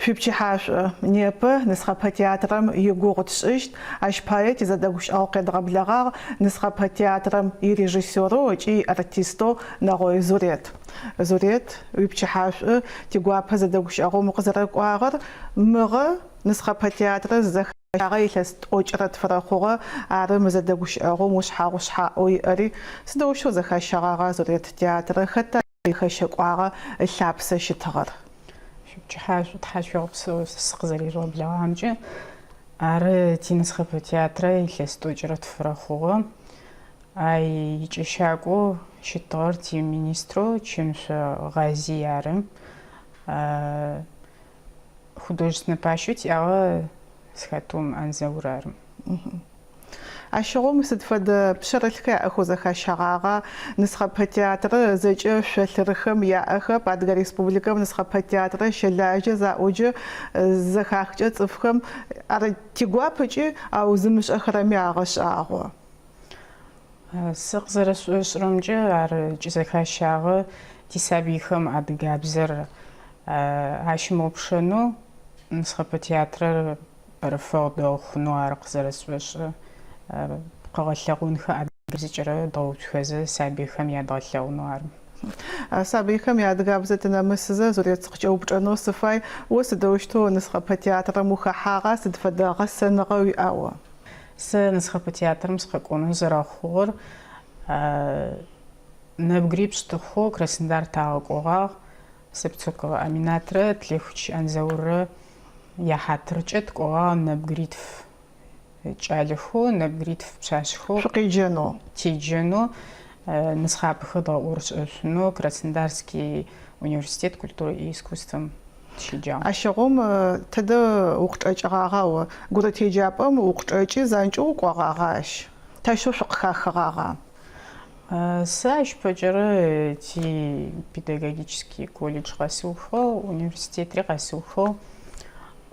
Шъуипчыхьашӏу! Непэ Нысхъэпэ театрэм игугъу тшӏыщт, ащ пае тизэдэгущыӏэгъу къедгъэблэгъагъ Нысхъэпэ театрэм ирежиссерэу ыкӏи иартистэу Нэгъой Зурет. Зурет, уипчыхьашӏу, тигуапэ зэдэгущыӏэгъум укъызэрэкӏуагъэр, мыгъэ Нысхъэпэ театрэр зызэхащагъэ илъэс тӏокӏырэ тфырэ хъугъэ, ары мы зэдэгущыӏэгъум ушъхьагъу шъхьаӏэу иӏэри. Сыдэущтэу зэхащэгъагъа Зурет театрэр, хэта ихэщэкӏуагъэ ылъапсэ щытыгъэр? Шъуипчыхьашӏу, тхьашъуегъэпсэу сыкъызэрежъугъэблэгъамкӏэ. Ары, тинысхъэпэ театрэ илъэс тӏокӏырэ тфырэ хъугъэ. Ай икӏэщакӏоу щытыгъэр тиминистрэу Чэмышъо Гъазий ары. Художественнэ пащэу тиӏагъэ Схатум Анзаур ары. Ащыгъум сыд фэдэ пшъэрылъхэ яӏэхэу зэхащэгъагъа? Нысхъэпэ театрэ зэкӏэ шъолъырхэм яӏэхэп. Адыгэ Республикэм нысхъэпэ театрэ щэлажьэ заӏоджэ зэхахкӏэ цӏыфхэм ар тигуап ыкӏи ау зымышӏэхэрэми агъэшӏагъо. Сэ къызэрэсшӏошӏырэмкӏэ, ар кӏызэхащагъэ тисабыйхэм адыгабзэр ащымыгъупшэнэу Нысхъэпэ театрэр ӏэрыфэгъу дэгъу хъунэу ар къызэрэсшӏошӏы. Къэгъэлъэгъонхэр адыгабзэкӏэрэ дгъэуцухэзэ сабыйхэм ядгъэлъэгъунэу ары. Сабыйхэм яадыгабзэ тынэмысызэ, Зурет сыкъыкӏэупчӏэнэу сыфай, о сыдэущтэу Нысхъэпэ театрэм ухэхьагъа, сыд фэдэ гъэсэныгъэ уиӏа о? Сэ Нысхъэпэ театрэм сыкъэкӏонэу зэрэхъугъэр нэбгырипшӏ тыхъоу Краснодар тагъэкӏогъагъ. Сэ Пцокова Аминатрэ Тлехуч Анзауррэ яхьатыркӏэ тыкӏогъагъ нэбгыритф кӏалэхэу, нэбгыритф пшъашъэхэу. Шъукъеджэнэу? Теджэнэу, нысхъапэхэр дгъэӏорышӏэшъунэу Краснодарский университет культуры и искусствэм тыщеджагъ. Ащыгъум тыдэ укъычӏэкӏыгъагъа о? Гурыт еджапӏэм укъычӏэкӏи занкӏэу укӏогъагъа ащ? Таущтэу шъукъыхахыгъагъа? Сэ ащ пэкӏэрэ ти педагогический колледж къэсыухыгъ, университетри къэсыухыгъ,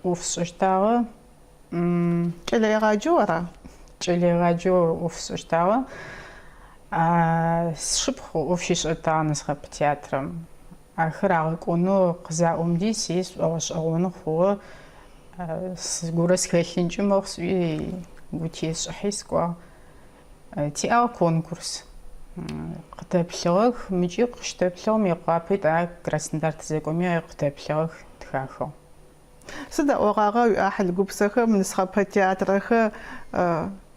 ӏоф сшӏэщтагъэ. Кӏэлэегъаджэу ара? Кӏэлэегъаджэу ӏоф сшӏэщтагъэ. Сшыпхъу ӏоф щишӏэтагъ Нысхъэпэ театрэм. Ахэр агъэкӏонэу къызаӏомди си сшӏогъэшӏэгъоны хъугъэ. Зыгорэ схэлъынкӏи мэхъу сӏуи гу тесшӏыхьи сыкӏуагъ. Тиӏагъ конкурс. Къытэплъыгъэх, мыкӏи къыщытэплъыгъ, Мыекъуапэ итӏанэ Краснодар тызэкӏоми къытэплъыгъэх, тыхахыгъ. Сыд аӏогъагъа уиӏахьыл гупсэхэм нысхъэпэ театрэхэ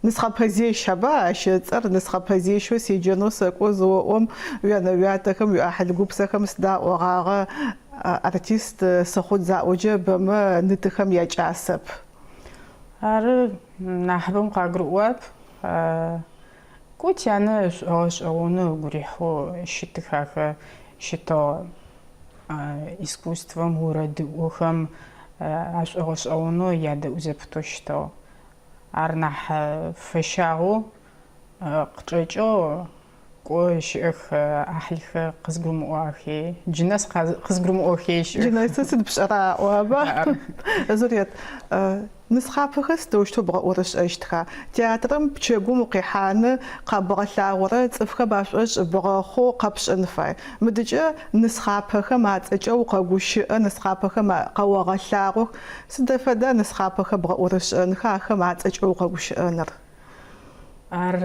Нысхъэпэзещ аба ащ ыцӏэр, Нысхъэпэзещэу седжэнэу сэкӏо зыоӏом, уянэ-уятэхэм, уиӏахьыл гупсэхэм сыда аӏогъагъэ артист сыхъут заӏоджэ бэмэ ны-тыхэм якӏасэп. Ары, нахьыбэм къагурыӏуап. Кӏо, тянэ шӏогъэшӏэгъонэу ыгу рихьэу щытых ахэр, щытыгъ искусствэм, орэдыӏохэм ашӏогъэшӏэгъонэу ядэӏу зэпытэу щытыгъ. Ар нахь фэщагъэу къычӏэкӏыгъ. Кӏо, щыӏэх ӏахьылхэр къызгурымыӏуагъэхи, джы нэс къызгурымыӏохи щыӏэх. Джы нэсы сыд пшӏэра аӏоба? Зурет, нысхъапэхэр сыдэущтэу бгъэӏорышӏэщтха? Театрэм пчэгум укъихьаны, къэбгъэлъагъорэ цӏыфхэм ашӏошъ бгъэхъоу къэпшӏын фай. Мыдыкӏэ нысхъапэхэм ацӏэкӏэ укъэгущыӏэ, нысхъапэхэм къэогъэлъагъох. Сыд фэда нысхъапэхэр бгъэӏорышӏэнхэ, ахэм ацӏэкӏэ укъэгущыӏэныр? Ар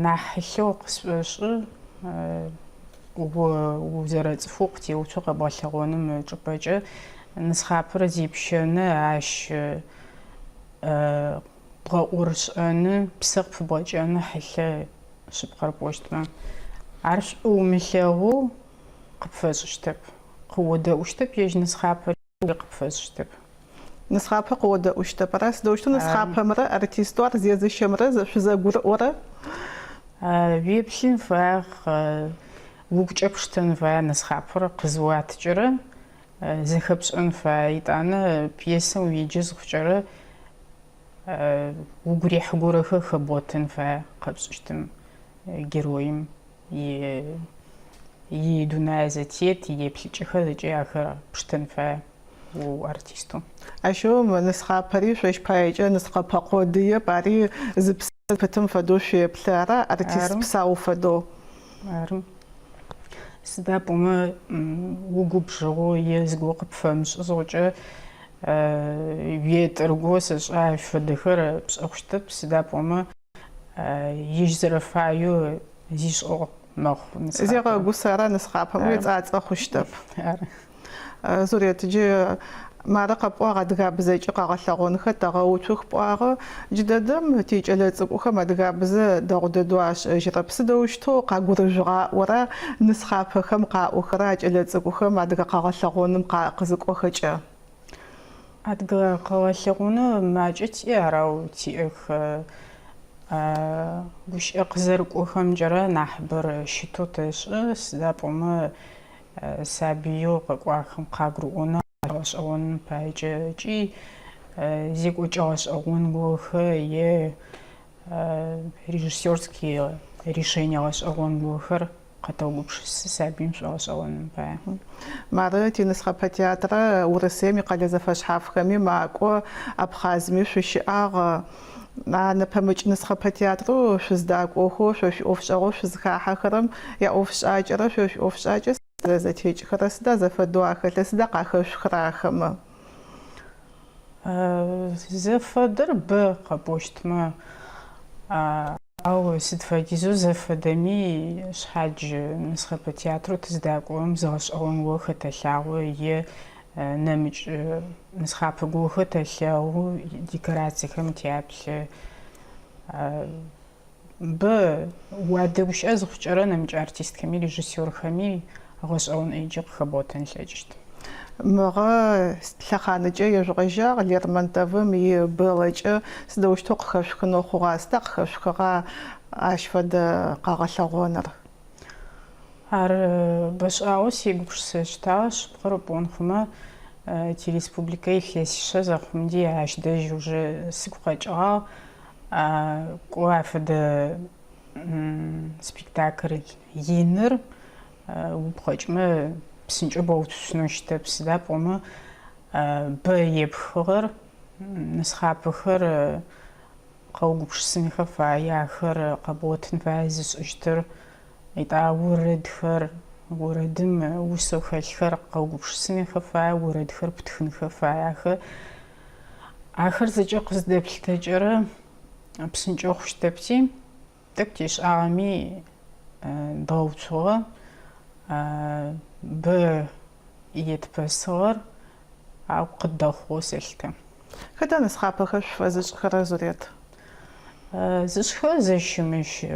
нахь хьылъэу къысшӏошӏы, о узэрэцӏыфэу къытеуцоу къэбгъэлъэгъоным ычӏыпӏэкӏэ нысхъапэр зепщэны, ащ бгъэӏорышӏэны, псэ къыпыбгъэкӏэны хьылъэ шъыпкъэр пӏощтмэ. Ар шӏу умылъэгъоу къыпфэшӏыщтэп, къыодэӏущтэп ежь нысхъапэр. Къыпфэшӏыщтэп. Нысхъапэ къыодэӏущтэп. Ара сыдэущтэу нысхъапэмрэ артистэу ар зезыщэмрэ шъузэгурыӏорэ? Уеплъын фае, угукӏэ пштэн фае нысхъапэр къызыуаткӏэрэ, зэхэпшӏэн фае. Етӏанэ пьесэм уеджэ зыхъукӏэрэ угу рихьы горэхэр хэбгъотэн фае къэпшӏыщтым героим идунае зэтет, иеплъыкӏэхэр зэкӏэ ахэр пштэн фае о артистэу. Ащыгъум нысхъапэри шъощ паекӏэ нысхъэпэ къодыеп, ари зы псэ пытым фэдэу шъуеплъы, ара артист псау фэдэу? Ары. Сыда пӏомэ угубжыгъэу е зыгорэ къыпфэмышӏы зыхъукӏэ. Уетӏыргоу сэшӏэ ащ фэдэхэр пшӏэ хъущтэп, сыда пӏомэ ежь зэрэфаеу зишӏыгъ мэхъу нысхъапэм. Зегъэгусэрэ нысхъапэм уецӏацӏэ хъущтэп. Ары. Зурет, джы мары къэпӏуагъ адыгабзэкӏи къэгъэлъэгъонхэр тэгъэуцух пӏуагъэ. Джыдэдэм тикӏэлэцӏыкӏухэм адыгабзэ дэгъу дэдэу ашӏэжьырэп. Сыдэущтэу къагурыжъугъаӏора нысхъапэхэм къаӏохэрэ а кӏэлэцӏыкӏухэм адыгэ къэгъэлъэгъоным къызыкӏохэкӏэ? Адыгэ къэгъэлъэгъонэу макӏэ тиӏэ, арау тиӏэх гущыӏэ къызэрыкӏохэмкӏэрэ нахьыбэр щытэу тэшӏы, сыда пӏомэ сабыеу къэкӏуахэм къагурыӏонэу гъэшӏэгъоным паекӏэ ыкӏи зекӏокӏэ гъэшӏэгъон гохэр е режиссерские решение гъэшӏэгъон гохэр къэтэугупшысы сабыим шӏогъэшӏэгъоным пае. Мары тинысхъэпэ театрэ Урысыем икъэлэ зэфэшъхьафхэми макӏо, Абхъазми шъущыӏагъ. А нэпэмыкӏ нысхъэпэ театрэу шъуздакӏохэу, шъо шъуиӏофшӏэгъоу шъузхахьэхэрэм яӏофшӏакӏэрэ шъо шъуиӏофшӏакӏэ зэрэзэтекӏыхэрэр сыда зэфэдэу ахэлъыр, сыда къахэшъухырэ ахэмэ? Зэфэдэр бэ къэпӏощтмэ, ау сыд фэдизэу зэфэдэми, шъхьадж нысхъэпэ театрэу тыздакӏорэм зы гъэшӏэгъон горэ хэтэлъагъо е нэмыкӏ нысхъапэ горэ тэлъэгъу, декорациехэм тяплъы. Бэ уадэгущыӏэ зыхъукӏэрэ нэмыкӏ артистхэми режиссерхэми гъэшӏэгъон ӏэджи къыхэбгъотэн лъэкӏыщт. Мыгъэ лъэхъаныкӏэ ежъугъэжьагъ Лермонтовым и Беллэкӏэ сыдэущтэу къыхэшъухынэу хъугъа, сыда къыхэшъухыгъа ащ фэдэ къэгъэлъэгъоныр? Ар бэшӏагъэу сегупшысэщтыгъ, шъыпкъэр пӏон хъумэ, тиреспубликэ илъэсишъэ зэхъумди ащ дэжь уже сыгу къэкӏыгъагъ. Кӏо афэдэ спектакль иныр угу къэкӏмэ псынкӏэу бгъэуцушъунэу щытэп, сыда пӏомэ бэ епхыгъэр, нысхъапэхэр къэугупшысынхэ фае, ахэр къэбгъотын фае зышӏыщтыр, итӏа орэдхэр, орэдым усэу хэлъхэр къэугупшысынхэ фае, орэдхэр птхынхэ фае, ахэр Ахэр зэкӏэ къыздэплъытэкӏэрэ псынкӏэу хъущтэпти, тӏэкӏу тешӏагъэми дгъэуцугъэ, бэ етпэсыгъэр, ау къыддэхъугъэу сэлъытэ. Хэта нысхъапэхэр шъуфэзышӏыхэрэр, Зурет? Зышӏхэр зэщымыщ.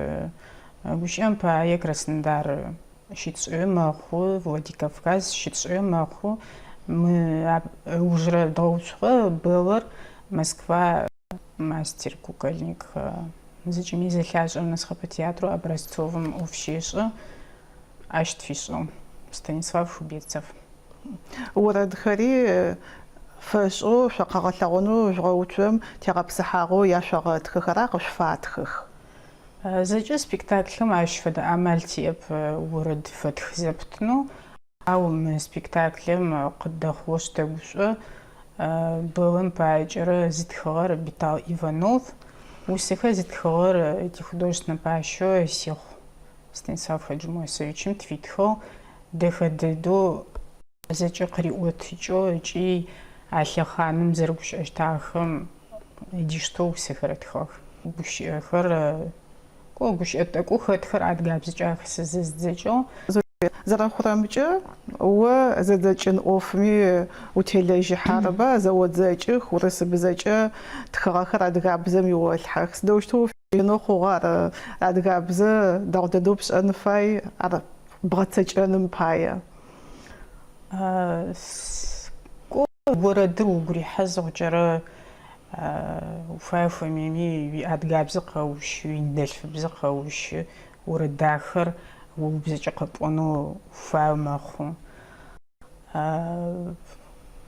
Гущыӏэм пае Краснодар щытшӏэуи мэхъу, Владикавказ щытшӏэуи мэхъу. Мы ыужырэ дгъэуцугъэ Беллэр Москва мастер кукольник зэкӏэми зэлъашӏэрэ нысхъэпэ театрэу Образцовым ӏоф щешӏэ, ащ тфишӏыгъ Станислав Хубецов. Орэдхэри фэшӏэу шъо къэгъэлъэгъонэу жъугъэуцурэм тегъэпсыхьагъэу яшъогъэтхыхэра къышъуфатхых? Зэкӏэ спектаклхэм ащ фэдэ амал тиӏэп орэд фэтх зэпытынэу, ау мы спектаклым къыддэхъугъэшъ тэгушӏо. Беллэм паекӏэрэ зытхыгъэр Битал Иванов, усэхэр зытхыгъэр тихудожественнэ пащэу Сихъу Станислав Хаджимосовичым тфитхыгъ. Дэхэ дэдэу зэкӏэ къыриӏотыкӏэу ыкӏи а лъэхъаным зэрэгущыӏэщтыгъэхэм диштэу усэхэр ытхыгъэх. Гущыӏэхэр, кӏо, гущыӏэ тӏэкӏоу хэтхэр адыгабзэкӏэ ахэр сэ зэздзэкӏыгъ. Зэрэхъурэмкӏэ, о зэдзэкӏын ӏофми утелэжьыхьэ, арыба, зэодзэкӏых, урысыбзэкӏэ тхыгъэхэр адыгабзэм иолъхьэх. Сыдэущтэу уфежьэнэу хъугъэ ар адыгабзэ дэгъу дэдэу пшӏэн фай, ар бгъэцэкӏэным пае? Кӏо, Орэдыр угу рихьэ зыхъукӏэрэ уфай-уфэмыеми уиадыгабзэ къэущы, уиныдэлъфыбзэ къэущы, орэд дахэр о убзэкӏэ къэпӏонэу уфаеу мэхъу.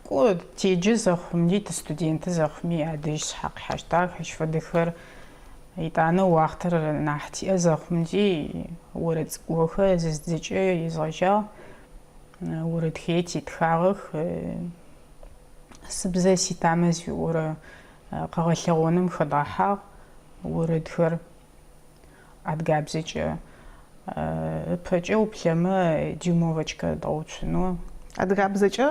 Кӏо, теджэ зэхъуми, тыстуденты зэхъуми адэжь сшъхьэ къихьащтыгъэх ащ фэдэхэр. Етӏанэ уахътэр нахь тиӏэ зэхъумкӏи орэд цӏыкӏухэр зэздзэкӏэ езгъэжьагъ. Орэдхэр тетхагъэх. Сыбзэ ситамэ зыфиӏорэ къэгъэлъэгъоным хэдгъэхьагъ орэдхэр адыгабзэкӏэ. Ыпэкӏэ уплъэмэ дюймовочкэ дгъэуцунэу. Адыгабзэкӏэ?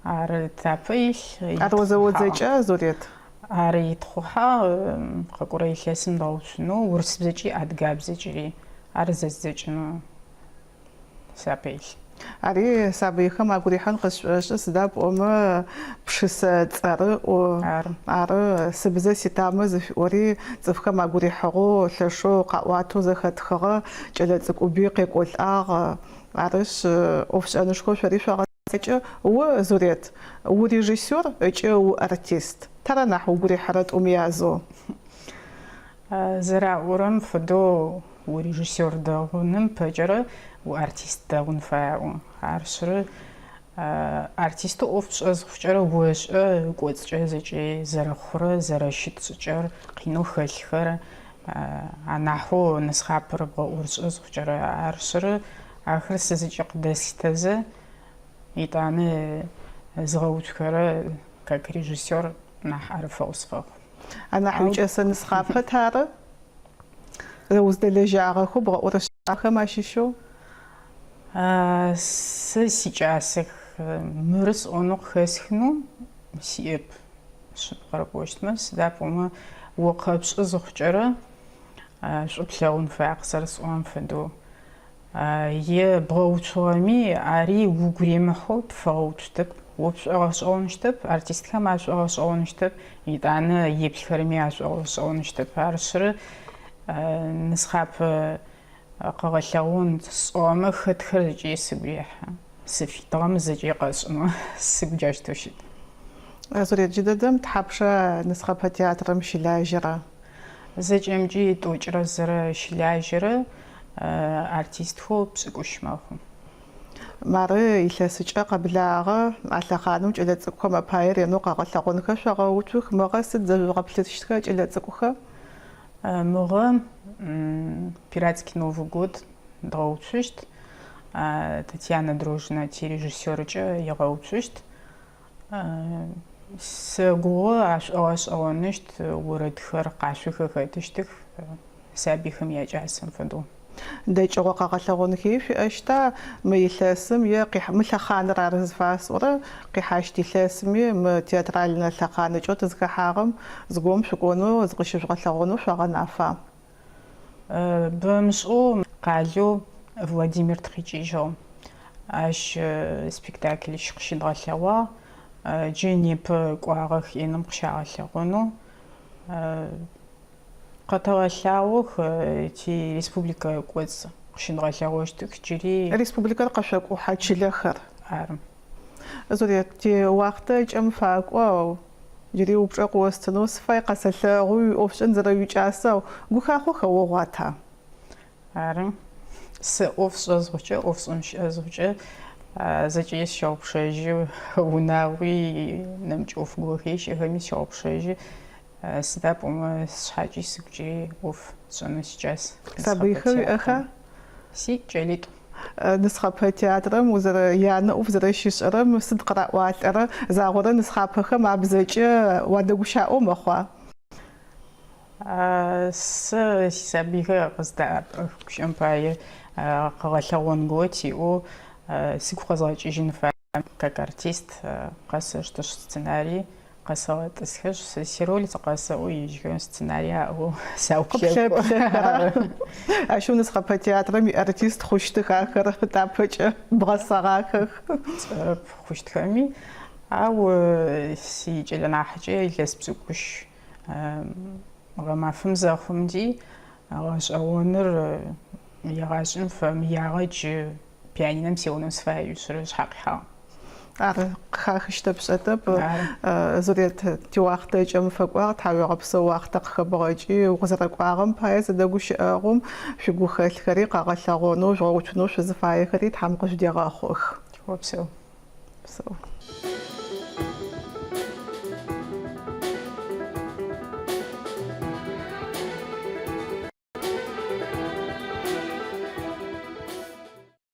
Ары тапэ илъ. Ар о зэодзэкӏа, Зурет? Ары итхъухьагъ къэкӏорэ илъэсым дгъэуцунэу, урысыбзэкӏи адыгабзэкӏи ар зэздзэкӏынэу сапэ илъ. Ари сабыйхэм агу рихьын къысшӏошӏы, сыда пӏомэ пшысэ цӏэрыӏу. Ары. Ары, Сыбзэ ситамэ зыфиӏори цӏыфхэм агу рихьыгъэу лъэшэу къаӏуатэу зэхэтхыгъэ, кӏэлэцӏыкӏуби къекӏолӏагъ. Арышъ, ӏофшӏэнышхо шъори шъогъэцакӏэ. О, Зурет, урежиссер ыкӏи уартист. Тара нахь угу рихьырэ тӏум язэу? Зэраӏорэм фэдэу урежиссер дэгъуным пэкӏэрэ уартист дэгъун фае аӏо. Арышъ, артистэу ӏоф пшӏэ зыхъукӏэрэ ошӏэ ыкӏоцӏкӏэ зэкӏэ зэрэхъурэ, зэрэщыт шӏыкӏэр, къинэу хэлъхэр, анахьэу нысхъапэр бгъэӏорышӏэ зыхъукӏэрэ. Арышъ, ахэр сэ зэкӏэ къыдэслъытэзэ, етӏанэ згъэуцухэрэ как режиссер нахь ӏэрыфэгъу сфэхъу. Анахь уикӏэсэ нысхъапэ тары? Уздэлэжьагъэхэу бгъэӏорышӏагъэхэм ащыщэу? Сэ сикӏасэх. Мыры сӏонэу къыхэсхынэу сиӏэп, шъыпкъэр пӏощтмэ, сыда пӏомэ о къэпшӏы зыхъукӏэрэ шӏу плъэгъун фае къызэрэсӏуагъэм фэдэу. Е бгъэуцугъэми, ари угу римыхьэу пфэгъэуцущтэп. О пшӏогъэшӏэгъоныщтэп, артистхэм ашӏогъэшӏэгъоныщтэп, етӏанэ еплъхэрэми ашӏогъэшӏэгъоныщтэп. Арышъ, нысхъапэ къэгъэлъэгъон сшӏыгъэмэ, хэтхэр зэкӏэ сыгу рехьы. Сыфитыгъэмэ зэкӏэ къэсшӏынэу сыгу джащтэу щыт. Зурет, джыдэдэм тхьапша Нысхъэпэ театрэм щылажьэрэ? Зэкӏэмкӏи тӏокӏырэ зырэ щылажьэрэ артистхэу пшӏыкӏущ мэхъу. Мары илъэсыкӏэ къэблагъэ, а лъэхъаным кӏэлэцӏыкӏухэм апае ренэу къэгъэлъэгъонхэр шъогъэуцух. Мыгъэ сыд зэжъугъэплъыщтхэ кӏэлэцӏыкӏухэр? Мыгъэ Пиратский Новый год дгъэуцущт, Татьяна Дрожжина тирежиссерыкӏэ ыгъэуцущт. Сэгугъэ ашӏогъэшӏэгъоныщт, орэдхэр, къашъохэр хэтыщтых, сабыйхэм якӏасэм фэдэу. Дэкӏыгъо къэгъэлъэгъонхи шъуиӏэщта мы илъэсым е мы лъэхъаныр ары зыфасӏорэр, къихьащт илъэсми мы театральнэ лъэхъаныкӏэу тызхэхьагъэм зыгорэм шъукӏонэу, зыкъыщыжъугъэлъэгъонэу шъогъэнафа? Бэмышӏэу къалэу Владимир тыкъикӏыжьыгъ. Ащ спектаклищ къыщыдгъэлъэгъуагъ. Джы непэ кӏуагъэх Инэм къыщагъэлъэгъонэу. Къэтэгъэлъагъох тиреспубликэ кӏоцӏ къыщыдгъэлъэгъощтых джыри. Республикэр къэшъокӏухьэ чылэхэр. Ары. Зурет, тиуахътэ ыкӏэм факӏо, джыри упчӏэ къыостынэу сыфай, къэсэлъэгъу уиӏофшӏэн зэрэуикӏасэу, гухахъо хэогъуата? Ары. Сэ ӏоф сшӏэ зыхъукӏэ, ӏофшӏэн щыӏэ зыхъукӏэ, зэкӏэ сщэгъупшэжьы, унагъуи, нэмыкӏ ӏоф горэхэри щыӏэхэми сщэгъупшэжьы. Сыда пӏомэ сшъхьэкӏи сыгукӏи ӏоф сшӏэнэу сикӏас. Сабыйхэр уиӏэха? Сиӏ кӏэлитӏу. Нысхъэпэ театрэм узэрэ янэ ӏоф зэрэщишӏэрэм сыд къыраӏуалӏэрэ? Загъорэ нысхъапэхэм абзэкӏэ уадэгущаӏэу мэхъуа? Сэ сисабыйхэр къыздэӏэпыӏэх, гущыӏэм пае къэгъэлъэгъон горэ тиӏэу сыгу къэзгъэкӏыжьын фае как артист къэсэштэшъ сценарий къэсэгъэтӏысхэшъ, сэ сироль зыкъэсэӏо, ежьхэм сценарий аӏыгъэу сауплъэкӏу. Ащэу Нысхъэпэ театрэм иартист хъущтых ахэр тапэкӏэ бгъэсэгъахэх. Сшӏэрэп хъущтхэми, ау сикӏэлэ нахьыкӏэ илъэс пшӏыкӏущ гъэмафэм зэхъумди, гъэшӏэгъоныр егъашӏэм фэмыягъэ джы Пианинэм сеонэу сыфай ыӏуи ышъхьэ къихьагъ. Ар къыхахыщтэп сшӏэтэп. Зурет, тиуахътэ ыкӏэм фэкӏуагъ, тхьауегъэпсэу уахътэ къыхэбгъэкӏи, укъызэрэкӏуагъэм пае зэдэгущыӏэгъум шъуигухэлъхэри къэгъэлъэгъонэу, жъугъэуцунэу шъузыфаехэри Тхьэм къыжъудегъэхъух. Опсэу. Псэу.